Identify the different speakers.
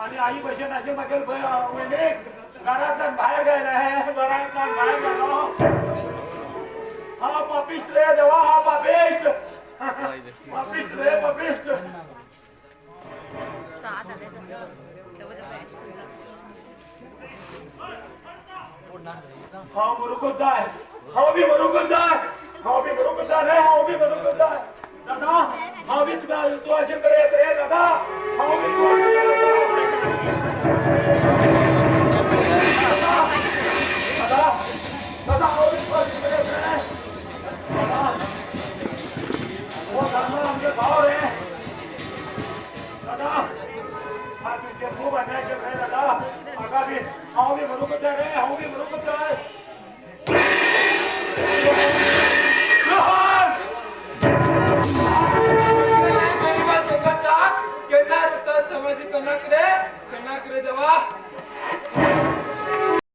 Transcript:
Speaker 1: आणि आई भशेन अशें म्हागे घरांतल्यान भायर गेले, घरांतल्यान भायर गेलो. हा पापिश्ट रे देवा, हा पापिश्ट, पापिश्ट रे पापिश्ट. हांव मरूंकच जाय, हांव बी मरूंकच जाय, हांव बी मरूंकच जाय रे, हांव बी मरूंकच जाय दादा, हांव बी तूं अशें करे रे दादा, हांव बी तूं दादा, दादा हांव बी तूं अशें करे रे दादा. हो धर्म आमचे भाव रे दादा, हा तुमचे खूब अन्याय केले रे दादा. म्हाका बी हांव बी मरूंकच जाय रे, हांव बी मरूंकच जाय.
Speaker 2: केन्ना समाधी कनाक रे, कनाक रे देवा.